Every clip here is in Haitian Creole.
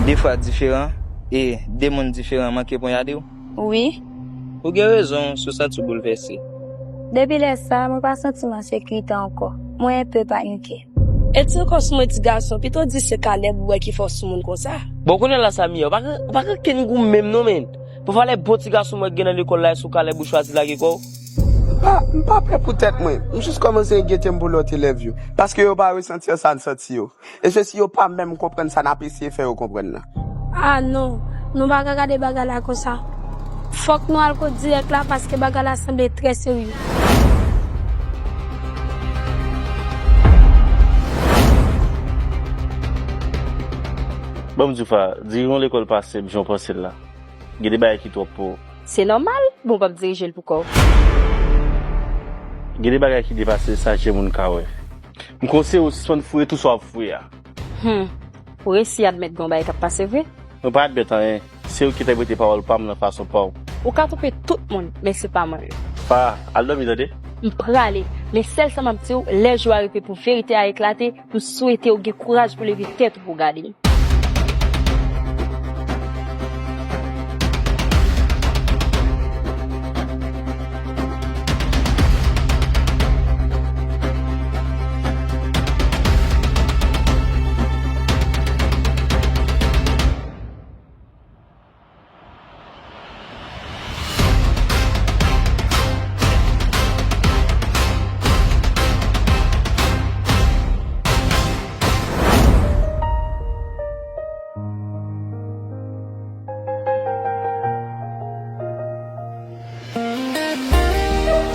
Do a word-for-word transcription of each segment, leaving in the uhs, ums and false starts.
de fwa diferan, e de moun diferan manke ponyade w? Wi. Ou gen rezon si w santi w boulvèse. Depi lè sa a, mwen pa santi m an sekirite ankò. Mwen enpe panike. E ti kòs mwen ti gason, pito di se Caleb ou wè ki fè w sou moun konsa. Bon, kounye a la Samia, ou pa gen, ou pa gen kenn gou menm non, men. Pou valè bon ti gason mwen gen nan lekòl la, e sou Caleb ou chwazi lage kò w? M pa, m pa pè pou tèt mwen. M jis kòmanse enkyete m pou lòt elèv yo. Paske yo pa resanti sa n santi yo. E se si yo pa menm konprann sa n ap eseye fè yo konprann nan. Ah non, nou pa ka gade bagay la konsa. Fòk nou al kot dirèk la paske bagay la sanble trè serye. Ban m di w, Fa, dirijan lekòl pa senp jan w panse l la. Gen de bagay ki twòp pou ou. Se nòmal, bon, w p ap dirije l pou kò w. Gen de bagay ki depase sa je moun ka wè. M konseye w sispann foure tou sa w ap foure a. Hmm. Ou resi admèt gen yon bagay k ap pase vre? Mwen pa admèt anyen. Se ou ki entèprete pawòl pa m nan fason pa w. Ou ka twonpe tout moun, men se pa mwen. Fa, al dòmi tande. M prale, men sèl sa m ap di w, lè jou a rive pou verite a eklate, m swete w gen kouraj pou leve tèt ou pou w gade m.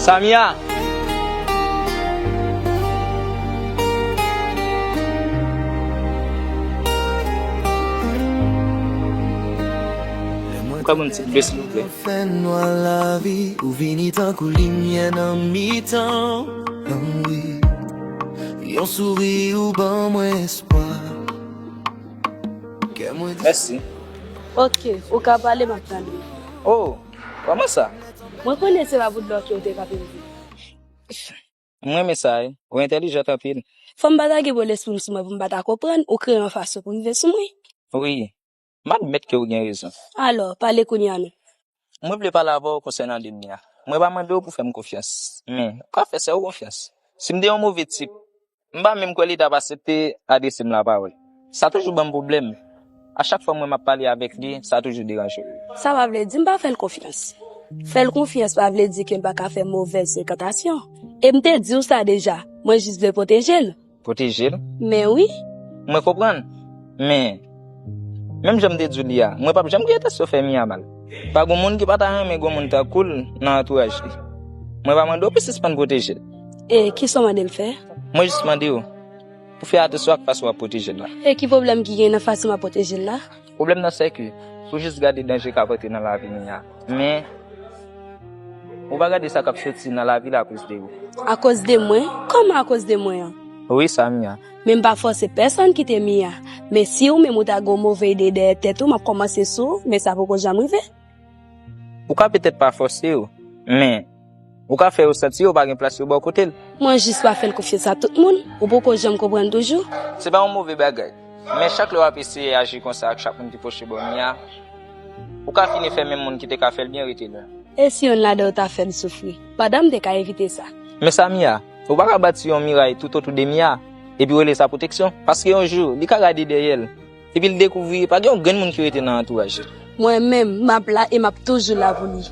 Samia! Ou ka ban m ti dlo, silvouplè? Fènwa lavi, ou vini tankou limyè nan mitan. Wi. Yon souri ou ban mwen espwa. Kè mwen di Mèsi. Ok, ou ka pale, m ap tande. Oh, kòman sa? Mwen konnen se pa pou dlo ke ou te kanpe m di. M renmen sa, wi. Ou entèlijant anpil. Fò m pa ta gen bon lespri m sou mwen pou m pa ta konprann, ou kreye yon fason pou rive sou mwen. Wi, m admèt ke ou gen rezon. Alò, pale kounye a non. Mwen vle pale avè w konsènan de Mia. Mwen pa mande w pou fè m konfyans, men ou ka fè sè w konfyans. Si m te yon move tip, m pa menm kwè li t ap aksepte adrese m lapawòl. Sa toujou ban m pwoblèm. A chak fwa mwen m ap pale avèk li, sa toujou deranje l. Sa pa vle di m pa fè l konfyans. Fè l konfyans pa vle di ke l pa ka fè movèz frekantasyon. E m te di w sa deja, mwen jis vle pwoteje l. Pwoteje l? Men wi. Mwen konprann. Men, menm jan m te di w li a, mwen p ap janm gen entansyon fè Mia mal. Pa gen moun ki pa ta renmen gen moun tankou l nan antouraj li. Mwen pa mande w pou sispann pwoteje l. E kisa w mande m fè? Mwen jis mande w pou fè atansyon ak fason w ap pwoteje l la. E ki pwoblèm ki gen nan fason m ap pwoteje l la? Pwoblèm nan se ke, ou jis gade danje k ap antre nan lavi Mia. Men, ou pa gade sa k ap soti nan lavi l akoz de ou. Akoz de mwen? Kòman akoz de mwen an? Wi, Samia. Men m pa fòse pèsonn kite Mia. Men si ou menm ou ta gen yon move ide dèyè tèt ou, m ap kòmanse sou ou, men sa poko janm rive. Ou ka petèt pa fòse yo, men ou ka fè yo santi yo pa gen plas yo bò kote l. Mwen jis pa fè l konfyans a tout moun, ou poko janm konprann toujou. Se pa yon move bagay, men chak lè w ap eseye aji konsa ak chak moun ki pwoche bò Mia, ou ka fini fè menm moun ki te ka fè l byen rete lwen. E si youn ladan yo ta fè l soufri? Pandan m te ka evite sa. Men Samia, ou pa ka bati yon miray toutotou de Mia, epi w rele sa pwoteksyon, paske yon jou, li ka gade dèyè l, epi l dekouvri pa gen yon grenn moun ki rete nan antouraj li. Mwen menm, m ap la e m ap toujou la pou li.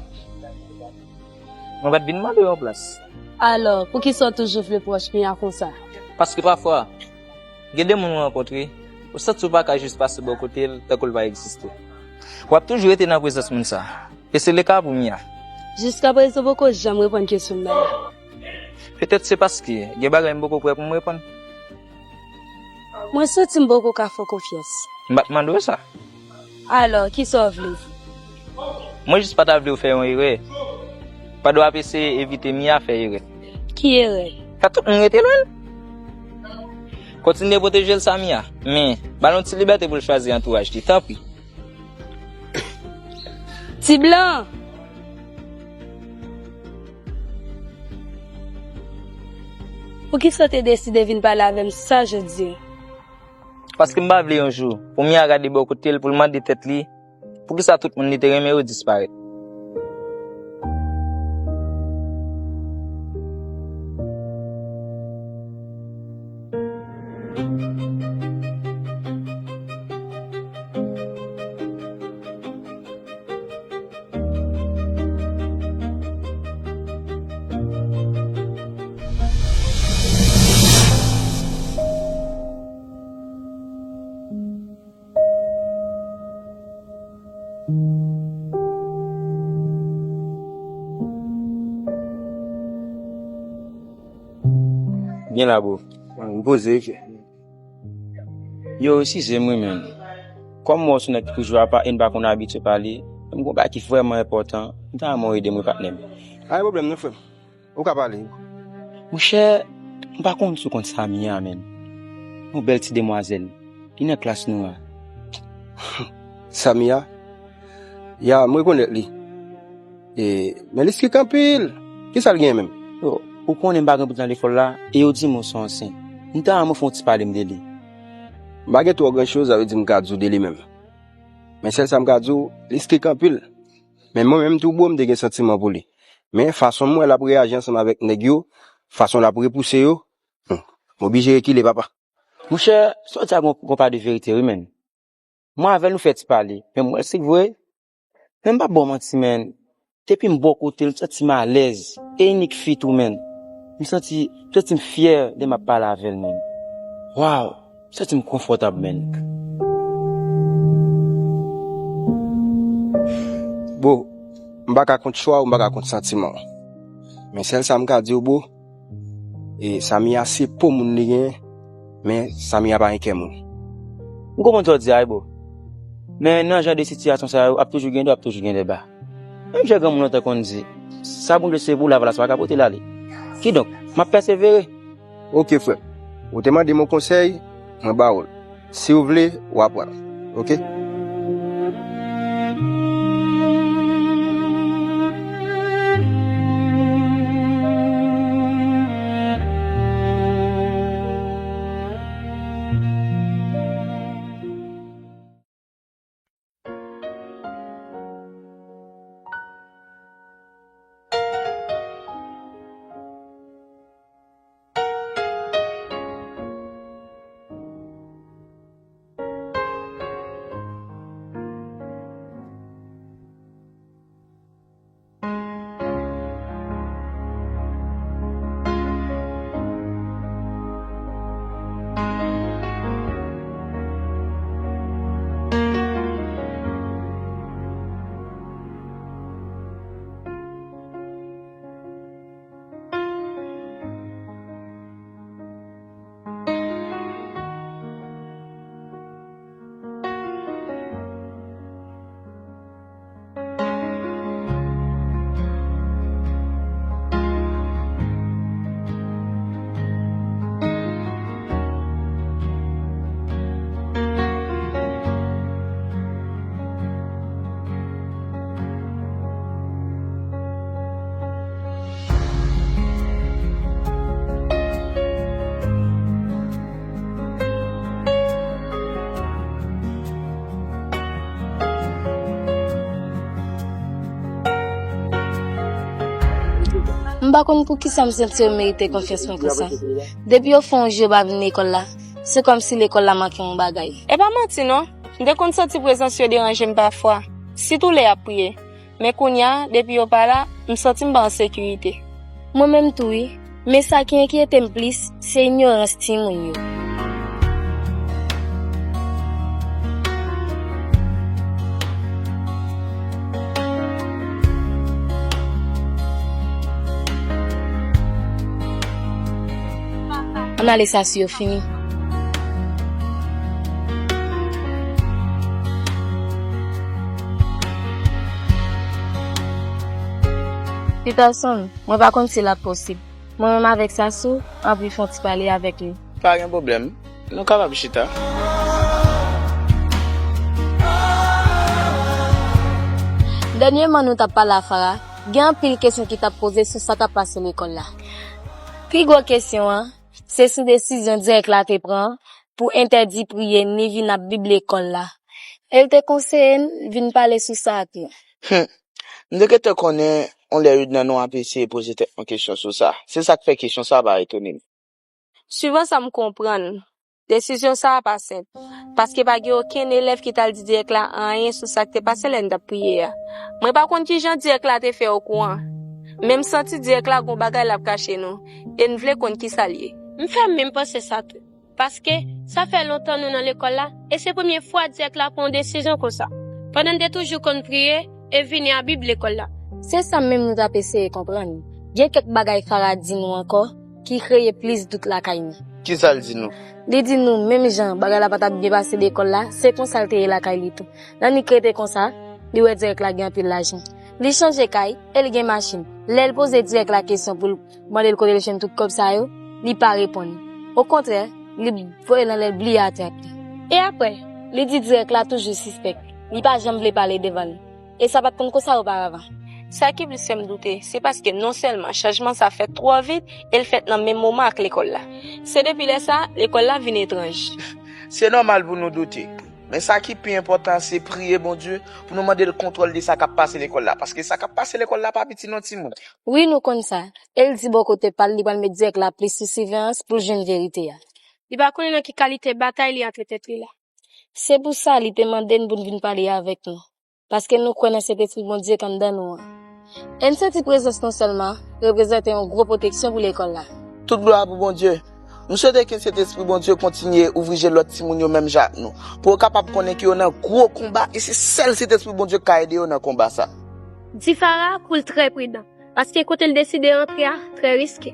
Mwen pa t vin mande w yon plas. Alò, poukisa w toujou vle pwòch Mia konsa? Paske pafwa, gen de moun ou rankontre, ou santi w pa ka jis pase bò kote l, tankou l pa egziste. W ap toujou rete nan prezans moun sa a. E se le ka pou Mia. Jiskaprezan, w poko janm reponn kesyon m nan. Petèt se paske gen bagay m poko prè pou m reponn. Mwen santi m poko ka fè w konfyans. M pa t mande w sa. Alò, kisa w vle di? Mwen jis pa ta vle w fè yon erè. Pandan w ap eseye evite Mia fè erè. Ki erè? Fè tout moun rete lwen l. Kontinye pwoteje l, Samia. Men, ba l yon ti libète pou l chwazi antouraj li, tanpri. Ti blan! Poukisa w te deside vin pale avè m sa jodi? Paske m pa vle yon jou pou Mia gade bò kote l pou l mande tèt li poukisa tout moun li te renmen yo disparèt. Byen la, bro. M poze, ok. Yo, eskize m wi, men. Kòm m wè w se nèg ki toujou apa e n pa konn abitye pale, m gon bagay ki vrèman enpòtan, m ta renmen w ede m wi, patnè m. Pa gen pwoblèm non, frè m. Ou ka pale. Monchè, m pa konn si w konn Samia, men. Yon bèl ti demwazèl. Li nan klas nou a. Samia? Ya, m rekonèt li. E, men li strik anpil. Kisa l genyen menm? Yo, ou konnen m pa gen bout nan lekòl la, e yo di m ou se yon ansyen. M ta renmen w fè yon ti pale m de li. M pa gen twò gran choz, sa vle di m ka di w de li menm. Men sèl sa m ka di w, li strik anpil. Men mwen menm tou, bro, m te gen santiman pou li. Men fason m wè l ap reyaji ansanm avèk nèg yo, fason l ap repouse yo, hmm, m oblije rekile, papa. Monchè, sa w di a gon, gon pa de verite wi, men. Mwen avè l nou fè ti pale, men m wè l strik vre. Men m p ap ba w manti, men. Depi m bò kote l, m santi m alèz. E inik fi tou, men. M santi, m santi m fyè lè m ap pale avè l, men. Waw! M santi m konfòtab, men. Bro, m pa ka kont chwa w, m pa ka kont santiman w. Men sèl sa m ka di w, bro, e Samia se po moun li genyen, men Samia pa gen kè moun. M konprann sa w di a wi, bro. Men nan jan de sitiyasyon sa yo, ap toujou gen de wo, ap toujou gen de ba. Menm jan granmoun lontan konn di, sa Bondye se pou w, Lavalas pa ka pote l ale. Kidonk, m ap pèsevere. Ok, frè m. Ou te mande m yon konsèy, mwen ba w l. Si w vle, w a pran l. Ok? M pa konn poukisa m santi yo merite konfyans mwen konsa. Depi yo fè yon jou yo pa vin lekòl la, se kòmsi lekòl la manke yon bagay. E pa manti non, m te konn santi prezans yo deranje m pafwa, sitou lè y ap priye. Men kounye a, depi yo pa la, m santi m pa an sekirite. Mwen menm tou wi, men sa ki enkyete m plis, se inyorans timoun yo. Ann ale sa si yo fini. Peterson, mwen pa konn si l ap posib. Mwen menm avèk Sasou, anvi fè yon ti pale avèk li. Pa gen pwoblèm. Nou kapab chita. Dènyèman nou t ap pale a Farah, gen anpil kesyon ki t ap poze sou sa k ap pase lekòl la. Pi gwo kesyon an, se sou desizyon dirèk la te pran an, pou entèdi priye ni vin ap Bib lekòl la. E l te konseye n vin pale sou sa ak nou. Hum, m te gentan konnen yon lè youn nan nou ap eseye poze tèt mwen kesyon sou sa. Se sa k fè kesyon sa a pa etone m. Suivan sa m konprann, desizyon sa a pa senp, paske pa gen okenn elèv ki t al di dirèk la anyen sou sa k te pase lè n t ap priye a. Mwen pa konn ki jan dirèk la te fè okouran, men m santi dirèk la gon bagay l ap kache nou, e n vle konn ki sa l ye. M fè menm panse sa tou, paske sa fè lontan nou nan lekòl la, e se premye fwa dirèk la pran yon desizyon konsa, pandan n te toujou konn priye e vini a Bib lekòl la. Se sa menm nou t ap eseye konprann. Gen kèk bagay Farah di nou ankò ki kreye plis dout lakay nou. Ki sa l di nou? Li di nou, menm jan bagay la pa t ap byen pase lekòl la, se konsa l te ye lakay li tou. Nan nit rete konsa, li wè dirèk la gen anpil lajan. Li chanje kay e li gen machin. Lè l poze dirèk la kesyon pou l mande l kote l jwenn tout kòb sa yo, li pa reponn. Okontrè, li voye l anlè, l bliye atè ak li. E apre, li di dirèk la toujou sispèk. Li pa janm vle pale devan l. E sa pa t konn konsa oparavan. Sa ki plis fè m doute, se paske non sèlman chanjman sa fèt twò vit, e l fèt nan menm moman ak lekòl la. Se depi lè sa a, lekòl la vin etranj. Se nòmal pou nou doute. Men sa ki pi enpòtan, se priye Bondye pou nou mande l kontwòl de sa k ap pase lekòl la. Paske sa k ap pase lekòl la pa piti non, timoun. Wi, nou konn sa. E l di bò kote pa l, li pral met dirèk la plis sou siveyans pou l jwenn verite a. Li pa konnen nan ki kalite batay li antre tèt li la. Se pou sa li te mande n pou n vin pale avèk nou. Paske nou kwè nan Sentespri Bondye k anndan nou an. E n santi prezans nou sèlman reprezante yon gwo pwoteksyon pou lekòl la. Tout glwa pou Bondye. M swete ke Sentespri Bondye kontinye ouvri je lòt timoun yo menm jan ak nou, pou yo kapab konnen ke yo nan gwo konba e se sèl Sentespri Bondye k ka ede yo nan konba sa. Di Farah pou l trè pridan, paske kote l deside antre a trè riske.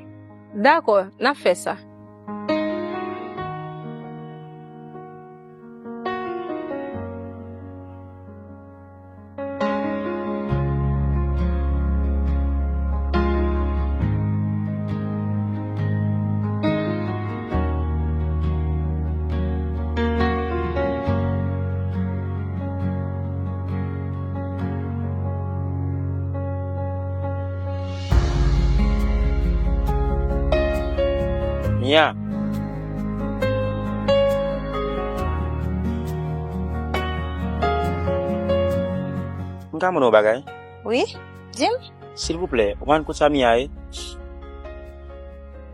Dakò, n ap fè sa. Mia. M ka mande w bagay? Wi, di m. Silvouplè, ou pa konn kot Samia ye?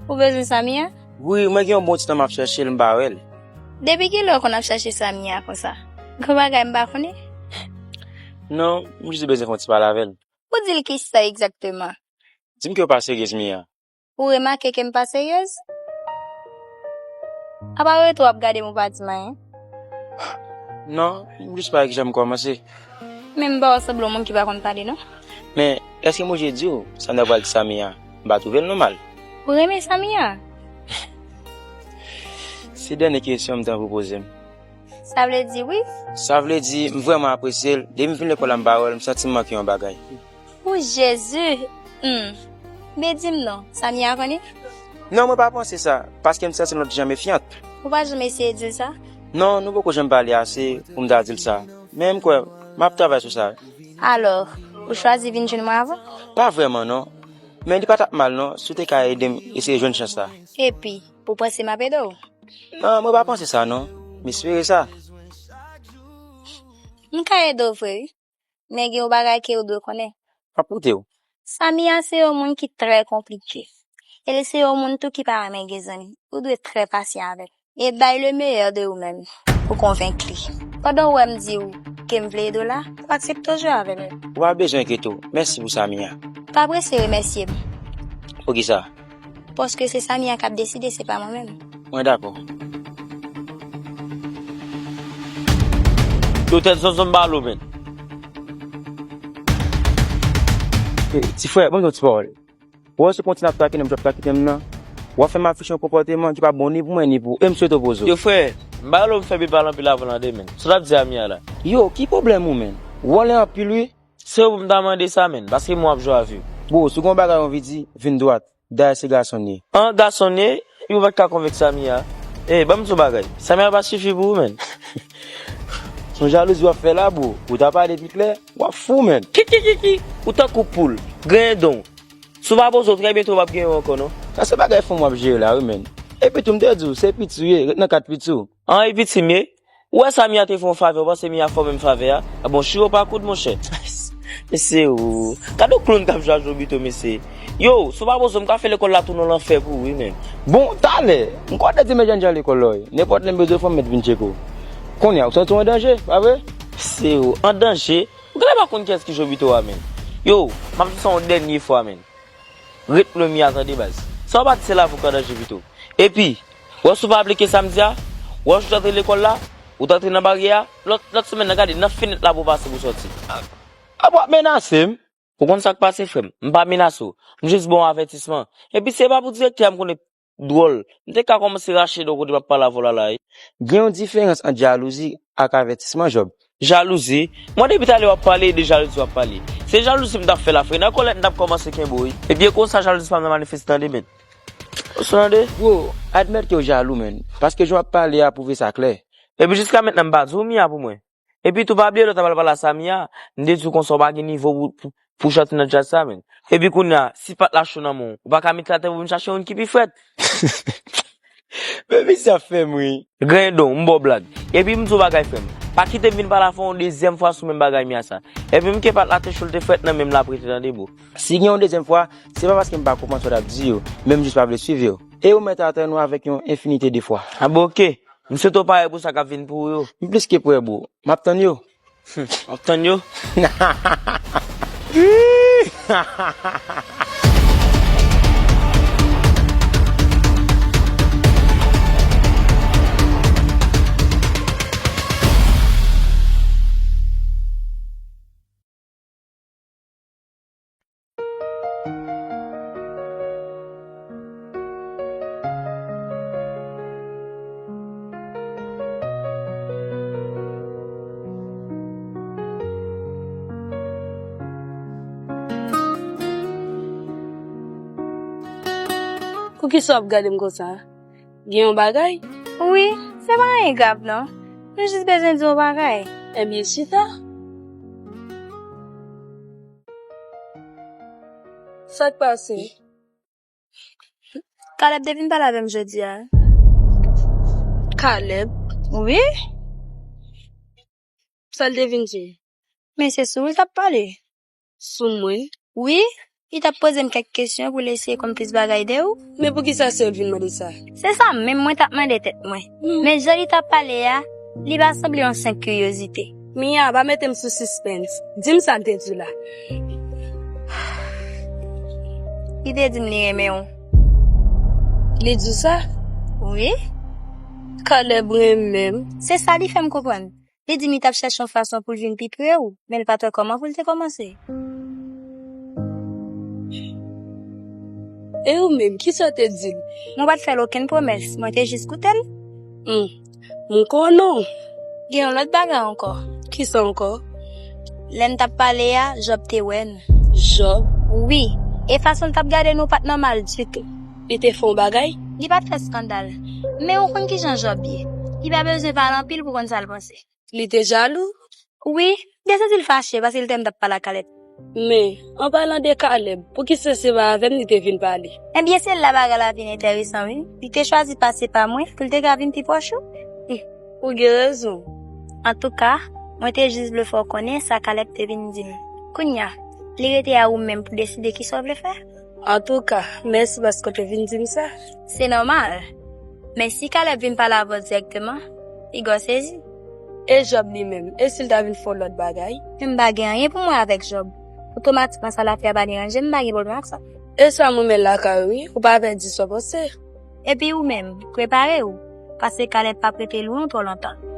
Ou bezwen Samia? Wi, mwen gen yon bon ti tan m ap chèche l, m pa wè l. Depi kilè w konn ap chèche Samia konsa? Gon bagay m pa konnen? Non, m jis bezwen fè yon ti pale avè l. Ou di l kisa egzakteman? Di m ke w pa seryez, Mia. Ou remake ke m pa seryez? Apa w rete w ap gade m ou pa di m anyen? Non, m jis pa wè kijan m kòmanse. Men m pa wè w sanble yon moun ki pa konn pale, non. Men, èske m oblije di w sa m ta pral di Samia? M pa twouve l nòmal. Ou renmen Samia? Se dènye kesyon m tann pou w poze m. Sa vle di wi. Sa vle di, m vrèman apresye l. Depi m vin lekòl la, m pa wè l, m santi m manke yon bagay. O Jezi! Hmm. Men di m non, Samia konnen? Non, mwen pa panse sa, paske m santi l yon ti jan mefyant. Ou pa janm eseye di l sa? Non, nou poko janm pale ase pou m ta di l sa. Men m kwè, m ap travay sou sa. Alò, ou chwazi vin jwenn mwen avan? Pa vrèman non. Men li pa t ap mal non, si w te ka ede m eseye jwenn chans la. Epi, ou panse m ap ede w? Non, mwen pa panse sa non. M espere sa. M ka ede w vre wi. Men gen yon bagay ke ou dwe konnen. M ap koute w. Samia se yon moun ki trè konplike. E li se yon moun tou ki pa renmen gen zanmi. Ou dwe trè pasyan avè l. E bay le meilleur de ou menm pou konvenk li. Pandan w wè m di w ke m vle ede w la, w aksepte w jwe avè l. Ou pa bezwen enkyete w. Mèsi pou Samia. Pa prese remèsye m. Poukisa? Paske se Samia k ap deside, se pa mwen menm. Mwen dakò. Yo tèt zonzon balo, men. Eh, ti frè, ban m di w yon ti pawòl. Ou wè se kontinye ap takinnen m, jan w ap takinnen m nan. W ap fè m afiche yon konpòteman ki pa bon ni pou mwen ni pou ou. E m swete w poze w. Yo frè, m pa rele w pou fè bib pale anpil avan lande, men. Sa w t ap di a Mia la? Yo, ki pwoblèm ou, men? Ou anlè anpil, wi. Se ou pou m ta mande sa, men, paske m wè w ap jwe avè yo. Bro, si w gen yon bagay w anvi di, vin dwat. Dayè se gason n ye. An, gason n ye, epi w pa t ka konvenk Samia. Eh, ban m di w bagay. Samia pa sifi pou ou, men. Se yon jalouzi w ap fè la, bro. Ou ta pale pi klè, w ap fou, men. Ki, ki, ki, ki? Ou tankou poul. Genyen don. Si w pa poze w trè byento, w p ap genyen w ankò, non. Sa se bagay fanm w ap jere la, wi, men. Epi tou, m te di w, se piti w ye, ret nan kad piti w. An, e piti m ye? Ou wè sa Mia te fè yon favè, ou panse Mia fè w menm favè a? A bon, chire w pa koud, monchè. Mesye, ou. Gade yon kloun k ap jwe ak Jobito, mesye. Yo, si w pa poze w, m ka fè lekòl la tounen yon lanfè pou ou, wi, menm. Bon, talè, m kwè w te di m e jan jan lekòl la w ye. Nenpòt lè m bezwen fò m mèt vin tcheke w. Kounye a, ou santi w an danje, pa vre? Mesye, ou. An danje? Ou genlè pa konn kiyès ki Jobito a, menm. Yo, m ap di sa yon dènye fwa, menm. Ret lwen Mia, tande, baz. Sa w pa di se la pou w ka danje pito. Epi, wè si w pa aplike sa m di a, wè si w t antre lekòl la, ou t antre nan baryè a, lòt, lòt semèn nan, gade, nan fenèt la pou w pase pou w sòti. A, a, w ap menase m? Ou konn sa k pase, frè m? M pa menase w. M jis ba w yon avètisman. Epi se pa pou direktè a m konnen dwòl. M te ka kòmanse rache do kote m ap pale avè w la la, wi. Gen yon diferans ant jalouzi ak avètisman, Job. Jalouzi? Mwen depi talè w ap pale, e de jalouzi w ap pale. Se jalouzi m t ap fè la, frè. Nan kòlèt m t ap kòmanse kenbe w, wi. Ebyen konsa jalouzi pa m nan manifeste, tande, men. Ou tande? Bro, admèt ke w jalou, men. Paske jan w ap pale a pwouve sa klè. Epi jiska mentnan m pa di w Mia pou mwen. Epi tou pa bliye lè w t ap al pale a Samia, m te di w konsa w pa gen nivo pou, pou, pou w chante nan djaz sa, menm. Epi kounye a, si pat la cho nan men w, ou pa ka mete l atè pou vin chache youn ki pi frèt. Men misye ap fè m ri. Grendon, m ba w blag. Epi m di w bagay, frè m. Pa kite m vin pale avè w yon dezyèm fwa sou menm bagay Mia sa. Epi m ke pat la te cho, l te frèt nan men m, l ap rete, tande, bro. Si gen yon dezyèm fwa, se pa paske m pa konprann sa w t ap di yo, men m jis pa vle swiv yo. E ou mèt atann ou avèk yon enfinite de fwa. A bon, oke. M swete w pare pou sa k ap vin pou ou yo. M plis ke prè, bro. M ap tann yo. Hum, m ap tann yo. Poukisa w ap gade m konsa? Gen yon bagay? Wi, se pa anyen grav non. Nou jis bezwen di w yon bagay. Ebyen, chita. Sa k pase? Caleb te vin pale avè m jodi a. Caleb? Wi. Sa l te vin di w? Men se sou ou l t ap pale. Sou mwen? Wi, li t ap poze m kèk kesyon pou l eseye konn plis bagay de ou. Men poukisa se ou l vin mande sa? Se sa menm mwen t ap mande tèt mwen. Hmm. Men jan li t ap pale a, li pa sanble yon senp kiryozite. Mia, pa mete m sou sispens. Di m sa l te di w la. Li te di m li renmen w. Li di w sa? Wi. Caleb renmen m. Se sa li fè m konprann. Li di m li t ap chèche yon fason pou l vin pi pre w, men l pa t wè kòman pou l te kòmanse. E ou menm, kisa w te di l? Mwen pa t fè l okenn pwomès, mwen te jis koute l. Hmm, m konnen w. Gen yon lòt bagay ankò. Kisa ankò? Lè n t ap pale a, Job te wè n. Job? Wi, e fason l t ap gade nou pa t nòmal ditou. Li te fè yon bagay? Li pa t fè eskandal. Men ou konn kijan Job ye. Li pa bezwen pale anpil pou konn sa l panse. Li te jalou? Wi, m te santi l fache paske l te wè m t ap pale ak Caleb. Men, an palan de Caleb, poukisa se pa avè m li te vin pale? Ebyen, se la bagay la vin enteresan, wi. Li te chwazi pase pa mwen pou l te ka vin pi pwòch ou. Hum, ou gen rezon. Antouka, mwen te jis vle fè w konnen sa Caleb te vin di m. Kounye a, li rete a ou menm pou deside kisa w vle fè. Antouka, mèsi paske w te vin di m sa. Se nòmal. Men si Caleb vin pale avè w dirèkteman, piga w sezi. E Job li menm, e si l ta vin fè w lòt bagay? M pa gen anyen pou m wè avèk Job. Otomatikman, sa l ap fè a pa deranje m, m pa gen pwoblèm ak sa. E sa m renmen lakay ou, wi, ou pa pèdi sa w panse. Epi ou menm, prepare w, paske Caleb p ap rete lwen w twò lontan.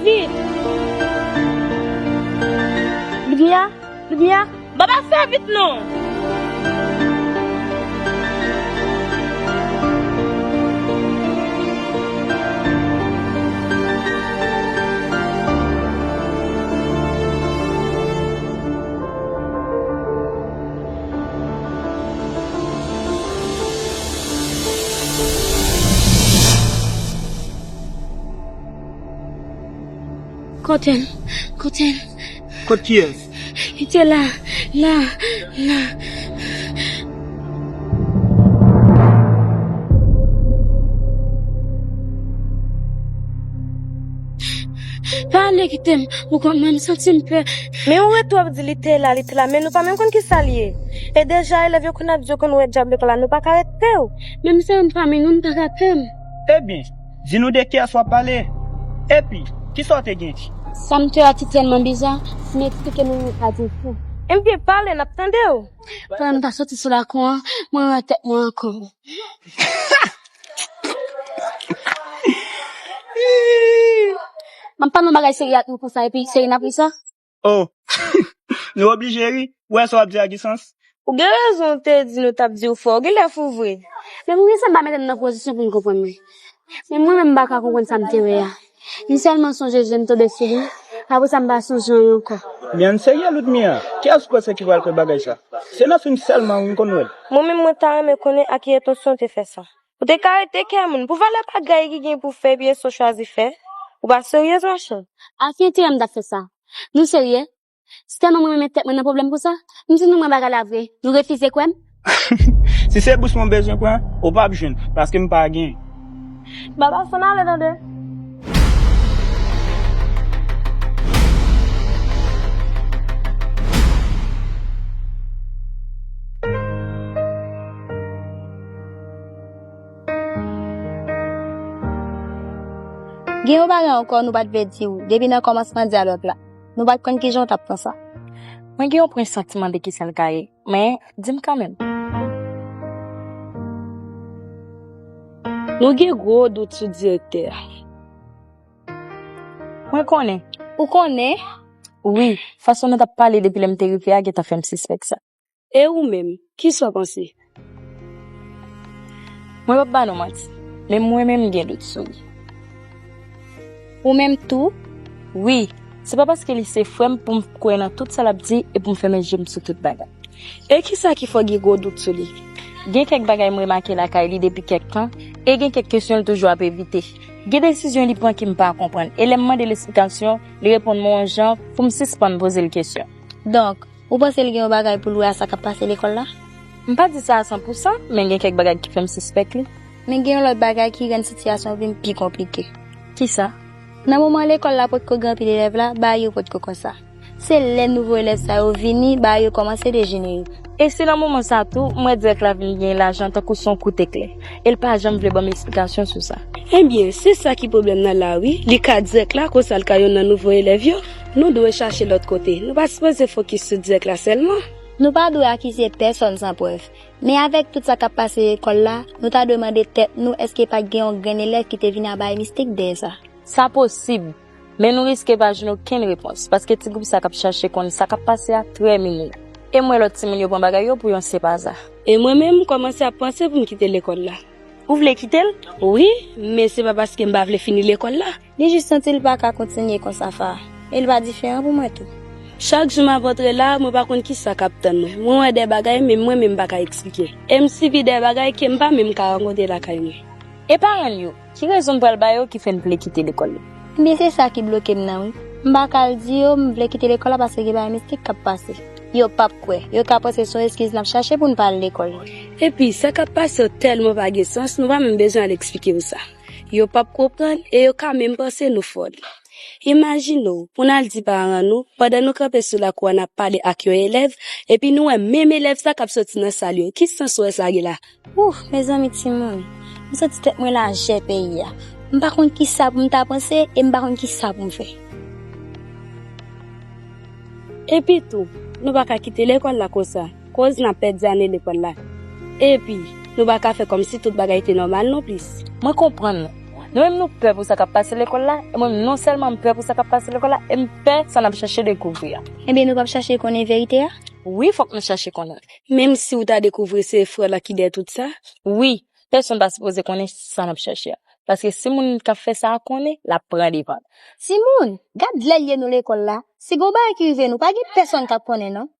Vit! Limyè! Limyè! Baba, fè vit non! Kote l? Kote l? Kot kiyès? Li te la, la, la. Pale, kite m. Ou konn mwen, m santi m pè. Men ou rete w ap di li te la, li te la, men nou pa menm konn kisa l ye. E deja, elèv yo konn ap di yo konn wè dyab lekòl la, nou pa ka rete w. Menm si m pa menm, nou pa ka pè m. Ebyen, di nou de kiyès w ap pale. Epi, kisa w te gen? Sa m te wè a te tèlman biza, si m eksplike nou, nou pa konprann. Ebyen, pale, n ap tande w. Pandan m ta soti sou lakou an, mwen wè tèt mwen ankò. M ap pale yon bagay serye ak nou konsa, epi serye n ap ri sa? Oh, nou oblije ri? Ou wè sa w ap di a gen sans? Ou gen rezon, ou te di nou t ap di w fò. Ou genlè fou vre. Men pou kisa m pa mete m nan pozisyon pou m konprann mwen? Men mwen menm m pa ka konprann sa m te wè a. M sèlman sonje je m tonbe sou li. Apre sa m pa sonje anyen ankò. Men ann serye, Ludmia. Kiyès ou panse ki pral kwè bagay sa? Se nan fim sèlman wi m konn wè l. Mwen menm mwen ta renmen konnen a ki entansyon w te fè sa. Ou te ka rete kè moun pou valè bagay ki gen pou fè epi e sa w chwazi fè. Ou pa serye, monchè. A ki enterè m t ap fè sa? Nou serye? Si tèlman mwen renmen tèt mwen nan pwoblèm konsa, m di nou mwen bagay la vre, nou refize kwè m? Si se bous mwen bezwen pran, ou p ap jwenn, paske m pa gen. Baba, fò n ale tande. Gen yon bagay ankò nou pa t vle di w depi nan kòmansman dyalòg la. Nou pa t konn kijan w t ap pran sa. Mwen gen yon presantiman de kisa l ka ye, men di m kanmenm. Nou gen gwo dout sou direktè a. Mwen konnen. Ou konnen? Wi, fason nou t ap pale depi lè m te rive a gentan fè m sispèk sa. E ou menm, kisa w panse? Mwen p ap ba nou manti, men mwen menm m gen dout sou li. Ou menm tou? Wi, se pa paske li se frè m pou m kwè nan tout sa l ap di e pou m fèmen je m sou tout bagay. E kisa ki fè w gen gwo dout sou li? Gen kèk bagay m remake lakay li depi kèk tan, e gen kèk kesyon l toujou ap evite. Gen desizyon li pran ki m pa konprann, e lè m mande l esplikasyon, li reponn mwen yon jan pou m sispann poze l kesyon. Donk, ou panse l gen yon bagay pou l wè a sa k ap pase lekòl la? M pa di sa a san pou san, men gen kèk bagay ki fè m sispèk li. Men gen yon lòt bagay ki rann sitiyasyon an vin pi konplike. Kisa? Nan moman lekòl la potko gen anpil elèv la, bagay yo potko konsa. Se lè nouvo elèv sa yo vini, bagay yo kòmanse dejenere. E se nan moman sa a tou, m wè dirèk la vin gen lajan tankou se yon kout eklè. E l pa janm vle ban m esplikasyon sou sa. Ebyen, se sa ki pwoblèm nan la wi. Li ka dirèk la, konsa l ka youn nan nouvo elèv yo. Nou dwe chache lòt kote. Nou pa sipoze fokis sou dirèk la sèlman. Nou pa dwe akize pèsonn san prèv. Men avèk tout sa k ap pase lekòl la, nou ta dwe mande tèt nou èske pa t gen yon grenn elèv ki te vin ap bay mistik dèyè sa. Sa posib, men nou riske pa jwenn okenn repons, paske ti gwoup sa k ap chache konn sa k ap pase a trè minye. E m wè lòt timoun yo pran bagay yo pou yon senp aza. E mwen menm, m kòmanse ap panse pou m kite lekòl la. Ou vle kite l? Wi, men se pa paske m pa vle fini lekòl la. Li jis santi l pa ka kontinye konsa, Fa. E l pa diferan pou mwen tou. Chak jou m ap antre la, mwen pa konn kisa k ap tann mwen. Mwen wè de bagay, men mwen menm m pa ka eksplike. E m sibi de bagay ke m pa menm ka rankontre lakay mwen. E paran l yo? Ki rezon n pral ba yo ki fè n vle kite lekòl la? Ebyen, se sa ki bloke m nan, wi. M pa ka al di yo m vle kite lekòl la paske gen bagay mistik k ap pase. Yo p ap kwè. Yo ka panse se yon eskiz n ap chache pou n pa al lekòl. Epi, sa k ap pase yo tèlman pa gen sans, nou pa menm bezwen al eksplike yo sa. Yo p ap konprann e yo ka menm panse nou fòl. Imajine w, pou n al di paran nou, pandan nou kanpe sou lakou a n ap pale ak yon elèv, epi nou wè menm elèv sa k ap soti nan sal yo. Ki sans w wè sa gen la? Ouh, mezanmi timoun, m santi tèt mwen lajè peyi a. M pa konn kisa pou m ta panse e m pa konn kisa pou m fè. Epi tou, nou pa ka kite lekòl la konsa, koz n ap pèdi ane lekòl la. Epi, nou pa ka fè kòmsi tout bagay te nòmal non plis. Mwen konprann ou. Nou menm nou pè pou sa k ap pase lekòl la, e mwen menm non sèlman m pè pou sa k ap pase lekòl la, e m pè sa n ap chache dekouvri a. Ebyen, nou p ap chache konnen verite a? Wi, fòk nou chache konnen. Menm si ou ta dekouvri se frè la ki dèyè tout sa? Wi, pèsonn pa sipoze konnen sa n ap chache a. Paske si moun k ap fè sa a konnen, l ap pran devan. Timoun, gad lè l ye nou lekòl la. Si gon bagay ki rive nou, pa gen pèsonn k ap konnen non.